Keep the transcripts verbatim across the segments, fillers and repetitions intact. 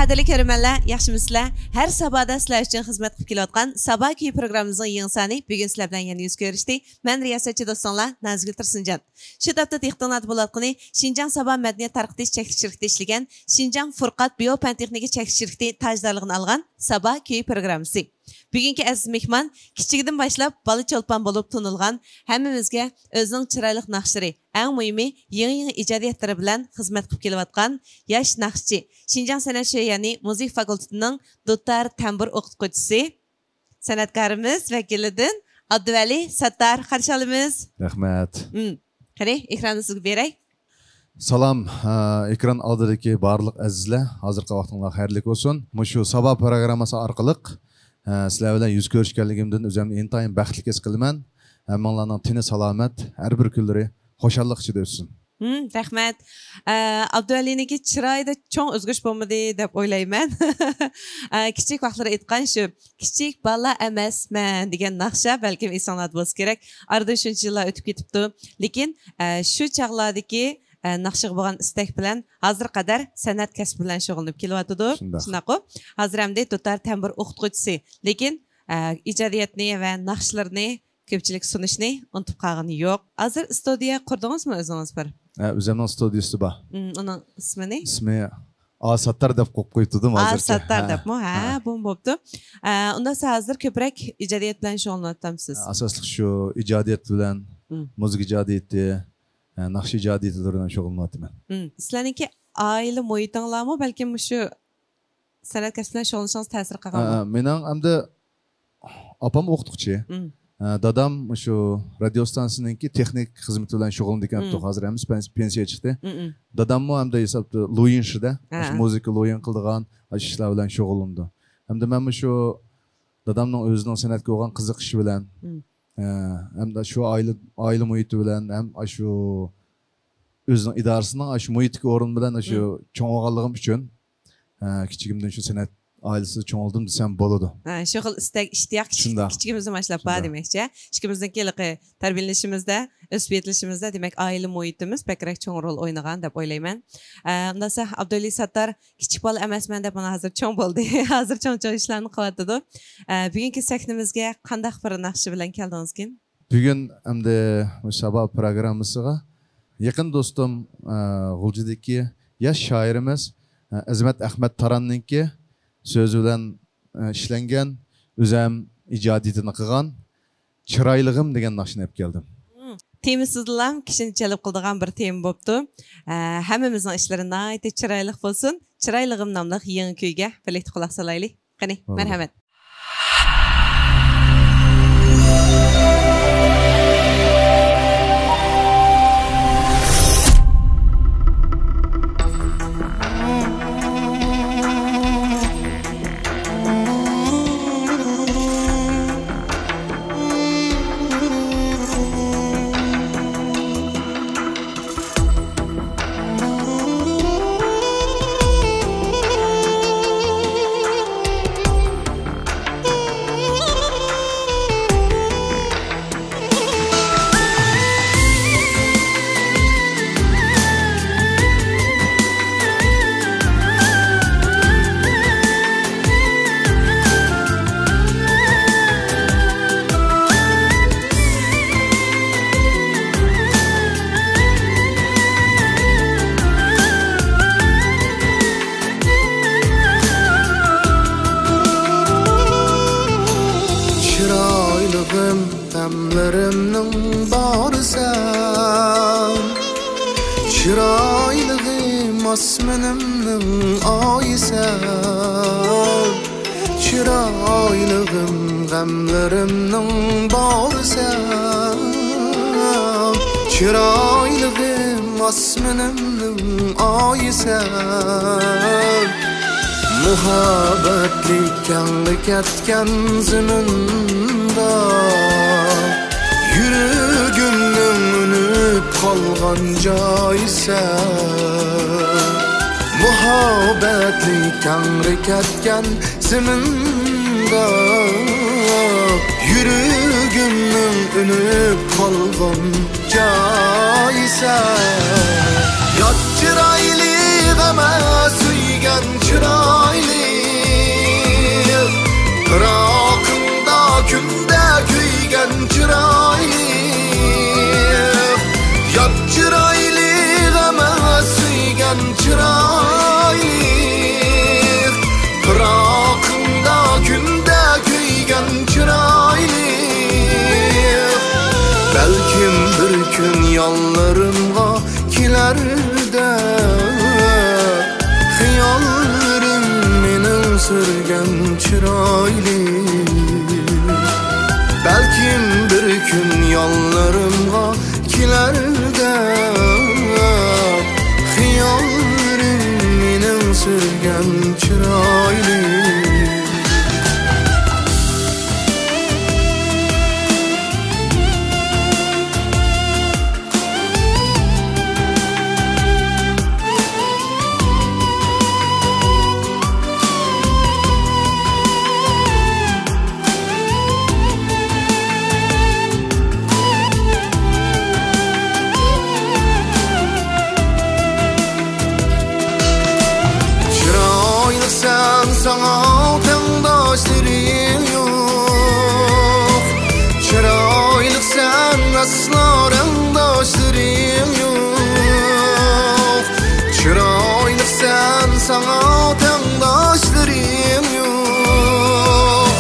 قەدىرلىك كۆرۈرمەنلەر، ياخشىمۇسىلەر؟ ھەر سابادا سىلەر ئۈچۈن خىزمەت قىلىپ كېلىۋاتقان سابا كۈيى پروگراممىمىزنىڭ يېڭى سانى بۈگۈن سىلەر بىلەن يەنە يۈز كۆرۈشتى. مەن رىياسەتچى دوستۇڭلار نازگۈل تۇرسۇنجان. شۇ تاپتا دىققىتىڭلاردا بولۇۋاتقىنى شىنجاڭ سابا مەدەنىيەت تارقىتىش چەكلىك شىركىتى ئىشلىگەن شىنجاڭ فۇرقات بىيو پەن تېخنىكا چەكلىك شىركىتى تاجدارلىقىنى ئالغان سابا كۈيى پروگراممىسى. بۈگۈنكى ئەزىز مېھمان كىچىكىدىن باشلاپ بالا چولپان بولۇپ تونۇلغان، ھەممىمىزگە ئۆزىنىڭ چىرايلىق ناخشىلىرى، ئەڭ مۇھىمى يېڭى-يېڭى ئىجادىيەتلىرى بىلەن خىزمەت قىلىپ كېلىۋاتقان ياش ناخشىچى، شىنجاڭ سەنئەت شۆيەنى مۇزىكا فاكۇلتېتىنىڭ دۇتار تەمبۇر ئوقۇتقۇچىسى، سەنئەتكارىمىز ۋەكىلىدىن ئابدۇۋەلى ساتتار قارشى ئالىمىز. رەھمەت. مم. قېنى، ئېكراننى سىزگە بېرەي. سالام، ئە، ئېكران ئالدىدىكى بارلىق ئەزىزلەر، ھازىرقى ۋاقتىڭلار خەيرلىك بولسۇن. مۇشۇ سابا پروگراممىسى ئارقىلىق، ئە، سىلەر بىلەن يۈز كۆرۈشكەنلىكىمدىن ئۆزۈمنى ئىنتايىن بەختلىك ھېس قىلىمەن. ھەممىڭلارنىڭ تېنى سالامەت، ھەر بىر كۈنلىرى خۇشاللىق ئىچىدە ئۆتسۇن. ھىم، رەھمەت. ئە، ئابدۇۋەلىنىڭكى چىرايىدا چوڭ ئۆزگىرىش بولمىدى دەپ ئويلايمەن. ئە، كىچىك ۋاقىتلىرى ئېيتقان شۇ «كىچىك بالا ئەمەسمەن» دېگەن ناخشا بەلكىم ئېسىڭلاردا بولسا كېرەك. ئارىدىن شۇنچە يىللار ئۆتۈپ كېتىپتۇ. لېكىن، ئە، شۇ چاغلاردىكى، ئە، ناخشىغا بولغان ئىستەك بىلەن ھازىرغا قەدەر سەنئەت كەسپى بىلەن شۇغۇللىنىپ كېلىۋاتىدۇ. شۇنداق. شۇنداققۇ؟ ھازىر ئەمدى دۇتار تەمبۇر ئوقۇتقۇچىسى. لېكىن، ئە، ئىجادىيەتنى ۋە ناخشىلىرىنى كۆپچىلىككە سۇنۇشنى ئۇنتۇپ قالغىنى يوق. ھازىر ئىستۇدىيە قۇردىڭىزمۇ ئۆزىڭىز بىر؟ ھە، ئۆزۈمنىڭ ئىستۇدىيىسى بار. مم، ئۇنىڭ ئىسمى نېمە؟ ئىسمى ئا ساتتار دەپ قويۇپ قويۇپتۇم ھازىرچە. ئا ساتتار دەپمۇ؟ ھە، بۇمۇ بوپتۇ. ئە، ئۇنداق سىز ھازىر كۆپرەك ئىجادىيەت بىلەن شۇغۇللىنىۋاتامسىز؟ ئاساسلىق شۇ ئىجادىيەت بىلەن، مم، مۇزىكا ئىجادىيىتى، ئە، ناخشا ئىجادىيىتى بىلەن شۇغۇللىنىۋاتىمەن. مم. سىلەرنىڭكى ئائىلە مۇھىتىڭلارمۇ بەلكىم مۇشۇ سەنئەت كەسپى بىلەن شۇغۇللىنىشىڭىز تەسىر قىلغانمۇ؟ ئە، مېنىڭ ئەمدى ئاپام ئوقۇتقۇچى. مم. ئە، دادام مۇشۇ رادىيو ستانسىسىنىڭكى تېخنىك خىزمىتى بىلەن شۇغۇللىنىدىكەن. مم. ھازىر ھەممىسى پەنس-، پېنسىيەگە چىقتى. مم، مم. داداممۇ ئەمدى ھېسابتا لۇيىنشىدە، ھە، مۇشۇ مۇزىكا لۇيىن قىلىدىغان ئاشۇ ئىشلار بىلەن شۇغۇللىنىدۇ. ھەمدە مەن مۇشۇ دادامنىڭ ئۆزىنىڭ سەنئەتكە بولغان قىزىقىشى بىلەن، مم، ئە، ھەمدە شۇ ئائىلە، ئائىلە مۇھىتى بىلەن ھەم ئاشۇ ئۆزىنىڭ ئىدارىسىنىڭ ئاشۇ مۇھىتتىكى ئورنى بىلەن ئاشۇ، مم، چوڭ بولغانلىقىم ئۈچۈن، ھە، كىچىكىمدىن شۇ سەنئەت ئائىلىسىدە چوڭ بولدۇم دېسەم بولىدۇ. ھە، شۇ خىل ئىستەك، ئىشتىياق كىچىك، شۇنداق، كىچىكىمىزدىن باشلاپ بار، شۇنداق، دېمەكچى. ئىككىمىزنىڭكى ھېلىقى تەربىيەلىنىشىمىزدە، ئۆسۈپ يېتىلىشىمىزدە، دېمەك، ئائىلە مۇھىتىمىز بەكرەك چوڭ رول ئوينىغان دەپ ئويلايمەن. ئە، ئۇنداق بولسا، ئابدۇۋەلى ساتتار، كىچىك بالا ئەمەسمەن دەپ مانا ھازىر چوڭ بولدى. ھازىر چوڭ-چوڭ ئىشلارنى قىلىۋاتىدۇ. ئە، بۈگۈنكى سەھنىمىزگە قانداق بىر ناخشا بىلەن كەلدىڭىزكىن؟ بۈگۈن ئەمدى مۇشۇ سابا پروگراممىسىغا يېقىن دوستۇم، ئە، غۇلجىدىكى ياش شائىرىمىز، ئە، ئەزىمەت ئەخمەت تاراننىڭكى سۆزى بىلەن، ئە، ئىشلەنگەن، ئۆزەم ئىجادىيىتىنى قىلغان چىرايلىغىم دېگەن ناخشىنى ئېلىپ كەلدىم. مم. تېمىسىزلام كىشىنى جەلپ قىلىدىغان بىر تېما بوپتۇ. ئە، ھەممىمىزنىڭ ئىشلىرى ناھايىتى چىرايلىق بولسۇن. چىرايلىغىم ناملىق يېڭى كۈيگە بىرلىكتە قۇلاق سالايلى. قېنى، بولدى، مەرھەمەت. چىرايلىغىم، غەملىرىمنىڭ بارى سەن، چىرايلىغىم، ئاسمىنىمنىڭ ئايى سەن. چىرايلىغىم، غەملىرىمنىڭ بارى سەن، چىرايلىغىم، ئاسمىنىمنىڭ ئايى سەن. مۇھەببەتلىك كەڭرى كەتكەن زېمىندا، يۈرىكىمنىڭ ئۈنۈپ قالغان جايى سەن. مۇھەببەتلىك كەڭرى كەتكەن زېمىندا، يۈرىكىمنىڭ ئۈنۈپ قالغان جايى سەن. يات چىرايلىق ئەمەس، سۆيگەن چىراي چىرايلىق، پىراقىڭدا كۈندە كۆيگەن چىرايلىق. بەلكىم بىر كۈن يانلىرىمغا كېلەر دەپ، خىياللىرىم مېنىڭ سۈرگەن چىرايلىق. بەلكىم بىر كۈن يانلىرىمغا كېلەر دەپ، خىياللىرىم مېنىڭ سۈرگەن چىرايلىق. چىرايلىقسەن، ساڭا تەڭداشلىرىم يوق. چىرايلىقسەن، ئەسلا رەڭداشلىرىم يوق. چىرايلىقسەن، ساڭا تەڭداشلىرىم يوق.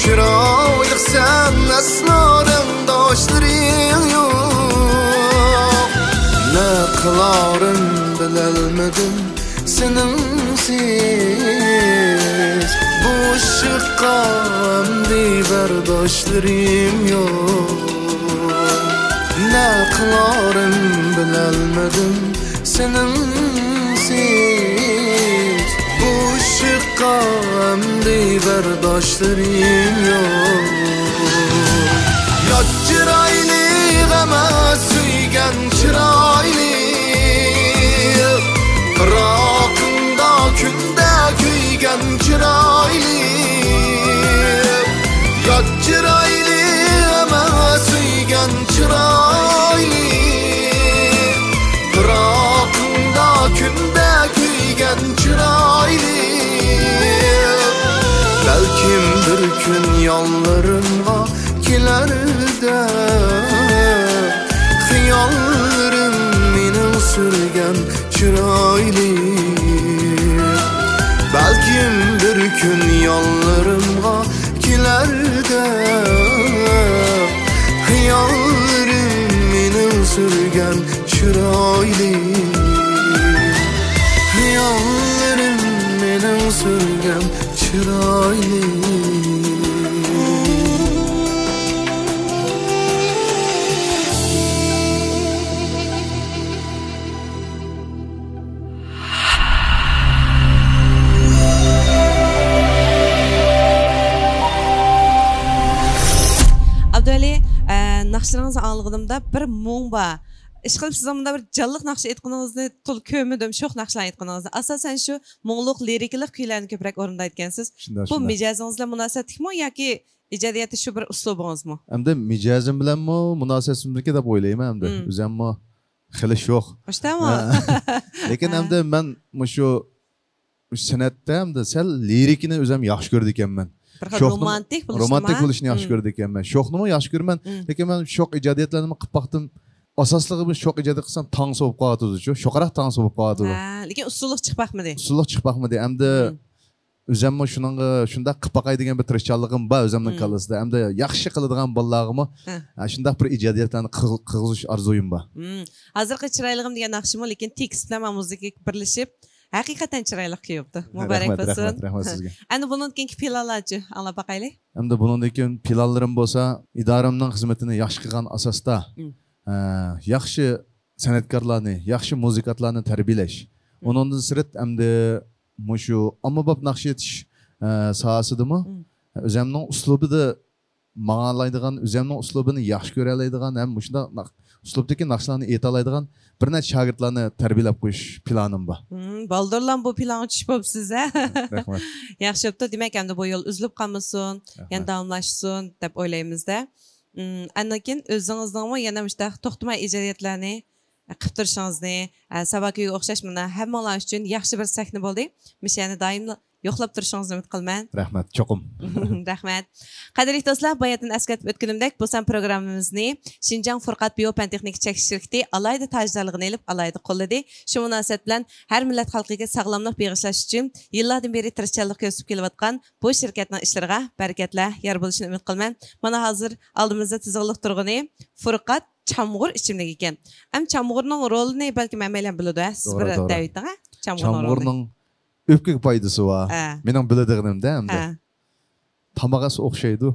چىرايلىقسەن، ئەسلا رەڭداشلىرىم يوق. نە قىلارىم بىلەلمىدىم سېنىڭسىز. بۇ ئىشققا ئەمدى بەرداشلىرىم يوق. نە قىلارىم بىلەلمىدىم سېنىڭسىز. بۇ ئىشققا ئەمدى بەرداشلىرىم يوق. يات چىرايلىق ئەمەس، سۆيگەن چىرايلىق. پىراقىڭدا كۈندە كۆيگەن چىرايلىق. يات چىرايلىق ئەمەس، سۆيگەن چىرايلىق. پىراقىڭدا كۈندە كۆيگەن چىرايلىق. بەلكىم بىر كۈن يانلىرىمغا كېلەر دەپ، خىياللىرىم مېنىڭ سۈرگەن چىرايلىق. بەلكىم بىر كۈن يانلىرىمغا كېلەر دەپ، خىياللىرىم مېنىڭ سۈرگەن چىرايلىق. خىياللىرىم مېنىڭ سۈرگەن چىرايلىق. ئابدۇۋەلى، ئە، ناخشىلىرىڭىزنى ئاڭلىغىنىمدا بىر مۇڭ بار. ئىشقىلىپ سىزنىڭ مۇنداق بىر جانلىق ناخشا ئېيتقىنىڭىزنى تولا كۆرمىدىم، شوخ ناخشىلار ئېيتقىنىڭىزنى. ئاساسەن شۇ مۇڭلۇق لىرىكىلىق كۈيلەرنى كۆپرەك ئورۇندايدىكەنسىز. شۇنداق، بۇ شۇنداق. مىجەزىڭىز بىلەن مۇناسىۋەتلىكمۇ ياكى ئىجادىيەتتە شۇ بىر ئۇسلۇبىڭىزمۇ؟ ئەمدى مىجەزىم بىلەنمۇ مۇناسىۋەتلىككەن دەپ ئويلايمەن ئەمدى. مم. ئۆزۈممۇ خېلى شوخ. ئاشتامۇ؟ ھە. لېكىن ھە. ئەمدى مەن مۇشۇ سەنئەتتە ئەمدى سەل لىرىكىنى ئۆزۈم ياخشى كۆرىدىكەنمەن. بىر خىل شوخنىمۇ، رومانتىك بولۇشنىمۇ؟ رومانتىك بولۇشنى ياخشى مم. كۆرىدىكەنمەن. شوخنىمۇ ياخشى كۆرىمەن. مم. لېكىن مەن شوخ ئىجادىيەتلەرنىمۇ قىلىپ باقتىم. ئاساسلىقى بۇ شوخ ئىجادىيەت قىلسام تاڭسا بولۇپ قالىۋاتىدۇچۇ. شوخراق تاڭسا بولۇپ قالىۋاتىدۇ. ھە، لېكىن ئۇسسۇللۇق چىقىپ باقمىدى. ئۇسسۇللۇق چىقىپ باقمىدى. ئەمدى مم. ئۆزۈممۇ شۇنىڭغا شۇنداق قىلىپ باقاي دېگەن بىر تىرىشچانلىقىم بار ئۆزۈمنىڭ مم. كاللىسىدا. ئەمدى ياخشى قىلىدىغان بالىلارغىمۇ، ھە. ھە، شۇنداق بىر ئىجادىيەتلەرنى قىل-، قىلغۇزۇش ئارزۇيۇم بار. مم. ھازىرقى چىرايلىقىم دېگەن ناخشىمۇ، لېكىن تېكىست بىلەن مۇزىكا بىرلىشىپ، ھەقىقەتەن چىرايلىق كۆيۈپتۇ. مۇبارەك رەھمەت، بولسۇن. رەھمەت، رەھمەت سىزگە. ئەمدى بۇنىڭدىن كېيىنكى پىلانلارچۇ؟ ئاڭلاپ باقايلى. ئەمدى بۇنىڭدىن كېيىن پىلانلىرىم بولسا، ئىدارەمنىڭ خىزمىتىنى ياخشى قىلغان ئاساستا، مم. ئە، ياخشى سەنئەتكارلارنى، ياخشى مۇزىكانتلارنى تەربىيەلەش. مم. ئۇنىڭدىن سىرت، ئەمدى مۇشۇ ئاممىباب ناخشا ئېيتىش، ئە، ساھەسىدىمۇ مم. ئۆزەمنىڭ ئۇسلۇبىدا ماڭالايدىغان، ئۆزەمنىڭ ئۇسلۇبىنى ياخشى كۆرەلەيدىغان ھەم مۇشۇنداق ناخ-، ئۇسلۇبتىكى ناخشىلارنى ئېيتالايدىغان بىر نەچچە شاگىرتلارنى تەربىيەلەپ قويۇش پىلانىم بار. مم، بالدۇرلا بۇ پىلانغا چۈشۈپ بوپسىز، ھە؟ رەھمەت. ياخشى بوپتۇ. دېمەك، ئەمدى بۇ يول ئۈزۈلۈپ قالمىسۇن، رەھمەت. يەنە داۋاملاشسۇن دەپ ئويلايمىز-دە. مم، ئاندىن كېيىن ئۆزىڭىزنىڭمۇ يەنە مۇشۇنداق توختىماي ئىجادىيەتلەرنى قىلىپ تۇرۇشىڭىزنى، ئە، ساۋاكۈيگە ئوخشاش مانا ھەممىڭلار ئۈچۈن ياخشى بىر سەھنە بولدى. مۇشۇ يەرنى دائىملا يوقلاپ تۇرۇشىڭىزنى ئۈمىد قىلىمەن. رەھمەت، چوقۇم. رەھمەت. قەدىرلىك دوستلار، باياتىن ئەسكەرتىپ ئۆتكىنىمدەك، بۇ سان پروگراممىمىزنى شىنجاڭ فۇرقەت بىيو پەن تېخنىكا چەكلىك شىركىتى ئالاھىدە تاجدارلىقىنى ئېلىپ، ئالاھىدە قوللىدى. شۇ مۇناسىۋەت بىلەن ھەر مىللەت خەلقىگە ساغلاملىق بېغىشلاش ئۈچۈن يىللاردىن بېرى تىرىشچانلىق كۆرسىتىپ كېلىۋاتقان بۇ شىركەتنىڭ ئىشلىرىغا بەرىكەتلەر يار بولۇشىنى ئۈمىد قىلىمەن. مانا ھازىر ئالدىمىزدا تىزىقلىق تۇرغىنى فۇرقەت چامغۇر ئىچىملىكى ئىكەن. ئەم، چامغۇرنىڭ رولىنى بەلكىم ھەممەيلەن بىلىدۇ، ھە؟ سىز توغرا، بىر توغرا. دەۋېتىڭ، ھە؟ چامغۇرنىڭ رولىنى. چامغۇرنىڭ ئۆپكىگە پايدىسى بار. ھە. مېنىڭ بىلىدىغىنىمدە ئەمدى. ھە. تاماق ئەسلى ئوخشايدۇ.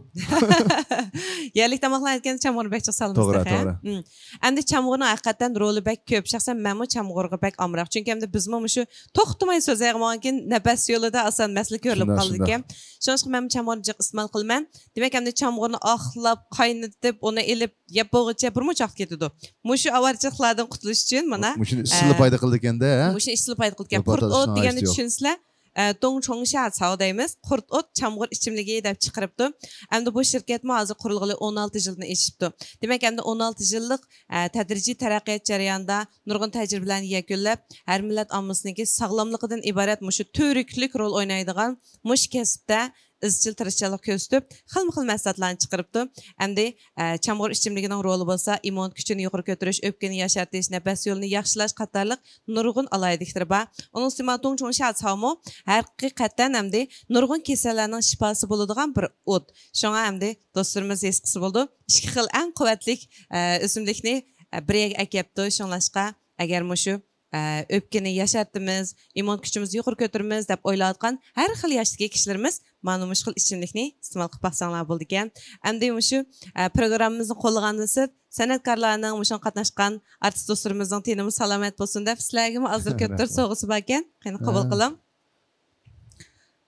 يەرلىك تاماقلار ئېيتكەندە چامغۇرنى بەك جىق سالىمىز توغرا، تېخى، ھە؟ توغرا. مم. ئەمدى چامغۇرنىڭ ھەقىقەتەن رولى بەك كۆپ. شەخسەن مەنمۇ چامغۇرغا بەك ئامراق. چۈنكى ئەمدى بىزمۇ مۇشۇ توختىماي سۆزلەيدىغان بولغاندىكىن نەپەس يولىدا ئاسان مەسىلە كۆرۈلۈپ شۇنداق، قالىدىكەن. شۇنداق. شۇنىڭ ئۈچۈن مەنمۇ چامغۇرنى جىق ئىستېمال قىلىمەن. دېمەك، ئەمدى چامغۇرنى ئاقلاپ، قاينىتىپ، ئۇنى ئېلىپ يەپ بولغۇچە بىر مۇنچە ۋاقىت كېتىدۇ. مۇشۇ ئاۋارىچىلىقلاردىن قۇتۇلۇش ئۈچۈن مانا، مۇشۇنى ئىچسىلا ئە، پايدا قىلىدىكەن-دە، ھە؟ مۇشۇنى ئىچسىلا پايدا قىلىدىكەن. قۇرت ئوت دېگەننى چۈشىنىسىلەر. ئە، دۇڭ چۇڭشيا چاۋ دەيمىز. قۇرت ئوت چامغۇر ئىچىملىكى دەپ چىقىرىپتۇ. ئەمدى بۇ شىركەتمۇ ھازىر قۇرۇلغىلى ئون ئالتە يىلدىن ئېشىپتۇ. دېمەك، ئەمدى ئون ئالتە يىللىق، ئە، تەدرىجىي تەرەققىيات جەريانىدا نۇرغۇن تەجرىبىلەرنى يەكۈنلەپ، ھەر مىللەت ئاممىسىنىڭكى ساغلاملىقىدىن ئىبارەت مۇشۇ تۈۋرۈكلۈك رول ئوينايدىغان مۇشۇ كەسىپتە ئىزچىل تىرىشچانلىق كۆرسىتىپ، خىلمۇ خىل مەھسۇلاتلارنى چىقىرىپتۇ. ئەمدى، ئە، چامغۇر ئىچىملىكىنىڭ رولى بولسا ئىممۇنىتېت كۈچىنى يۇقىرى كۆتۈرۈش، ئۆپكىنى ياشارتىش، نەپەس يولىنى ياخشىلاش قاتارلىق نۇرغۇن ئالاھىدىلىكلىرى بار. ئۇنىڭ ئۈستىگە دۇڭ چۇڭشيا چاۋمۇ ھەقىقەتەن ئەمدى نۇرغۇن كېسەللەرنىڭ شىپاسى بولىدىغان بىر ئوت. شۇڭا ئەمدى دوستلىرىمىز ھېس قىلسا بولىدۇ، ئىككى خىل ئەڭ قۇۋۋەتلىك، ئە، ئۆسۈملۈكنى، ئە، بىر يەرگە ئەكەپتۇ. شۇڭلاشقا ئەگەر مۇشۇ ئە، ئۆپكىنى ياشارتىمىز، ئىممۇن كۈچىمىزنى يۇقىرى كۆتۈرىمىز دەپ ئويلاۋاتقان ھەر خىل ياشتىكى كىشىلىرىمىز مانا مۇشۇ خىل ئىچىملىكنى ئىستېمال قىلىپ باقساڭلار بولىدىكەن. ئەمدى مۇشۇ، ئە، پروگراممىمىزنى قوللىغاندىن سىرت، سەنئەتكارلارنىڭ، مۇشۇنىڭغا قاتناشقان ئارتىس دوستلىرىمىزنىڭ تېنىمۇ سالامەت بولسۇن دەپ، سىلەرگىمۇ ھازىر كۆپتۇر رەھمەت. سوۋغىسى باركەن. قېنى، قوبۇل ھە. قىلىڭ.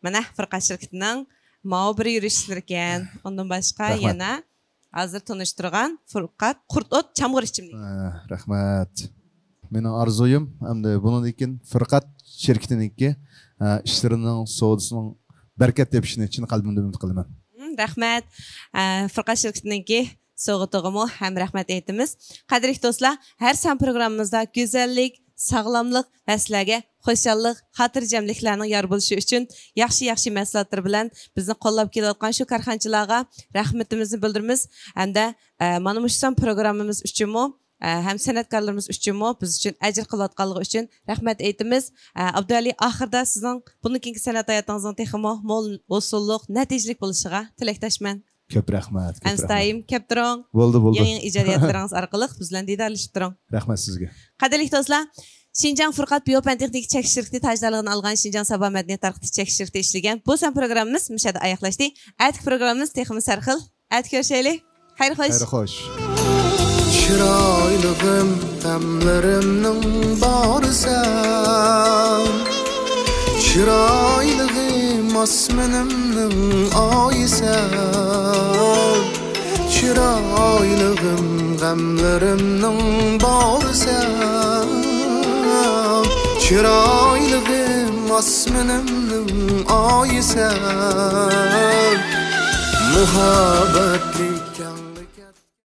مانا، فۇرقەت شىركىتىنىڭ ماۋۇ بىر يۈرۈشلىرىكەن. ئۇندىن باشقا رەھمەت. يەنە ھازىر تونۇشتۇرغان فۇرقەت قۇرت ئوت چامغۇر ئىچىملىكى. ئە، رەھمەت. مېنىڭ ئارزۇيۇم، ئەمدى بۇنىڭدىن كېيىن فۇرقەت شىركىتىنىڭكى، ئە، ئىشلىرىنىڭ، سودىسىنىڭ بەرىكەت تېپىشىنى چىن قەلبىمدىن ئۈمىد قىلىمەن. ھىم، رەھمەت. ئە، فۇرقەت شىركىتىنىڭكى سوۋغىتىغىمۇ ھەم رەھمەت ئېيتىمىز. قەدىرلىك دوستلار، ھەر سان پروگراممىمىزدا گۈزەللىك، ساغلاملىق ۋە سىلەرگە خۇشاللىق، خاتىرجەملىكلەرنىڭ يار بولۇشى ئۈچۈن ياخشى-ياخشى مەھسۇلاتلىرى بىلەن بىزنى قوللاپ كېلىۋاتقان شۇ كارخانىچىلارغا رەھمىتىمىزنى بىلدۈرىمىز ھەمدە، ئە، مانا مۇشۇ سان پروگراممىمىز ئۈچۈنمۇ، ئە، ھەم سەنئەتكارلىرىمىز ئۈچۈنمۇ بىز ئۈچۈن ئەجىر قىلىۋاتقانلىقى ئۈچۈن رەھمەت ئېيتىمىز. ئە، ئابدۇئەلى، ئاخىرىدا سىزنىڭ بۇندىن كېيىنكى سەنئەت ھاياتىڭىزنىڭ تېخىمۇ مول ھوسۇللۇق، نەتىجىلىك بولۇشىغا تىلەكداشمەن. كۆپ رەھمەت، كۆپ ئەمىسە رەھمەت. دائىم كەپ تۇرۇڭ. بولدى، بولدى. يېڭى، يېڭى ئىجادىيەتلىرىڭىز ئارقىلىق بىز بىلەن دىدارلىشىپ تۇرۇڭ. رەھمەت سىزگە. قەدىرلىك دوستلار، شىنجاڭ فۇرقەت بىيو پەن تېخنىكا چەكلىك شىركىتى تاجدارلىقىنى ئالغان شىنجاڭ سابا مەدەنىيەت تارقىتىش چەكلىك شىركىتى ئىشلىگەن بۇ سان پروگراممىمىز مۇشۇ يەردە ئاياغلاشتى. ئەتىكى پروگراممىمىز تېخىمۇ سەرخىل. ئەتە كۆرۈشەيلى. خەير خوش. خەير خوش. چىرايلىقىم، غەملىرىمنىڭ بارى سەن. چىرايلىقىم، ئاسمىنىمنىڭ ئايى سەن. چىرايلىقىم، غەملىرىمنىڭ بارى سەن. چىرايلىقىم، ئاسمىنىمنىڭ ئايى سەن. مۇھەببەتلىك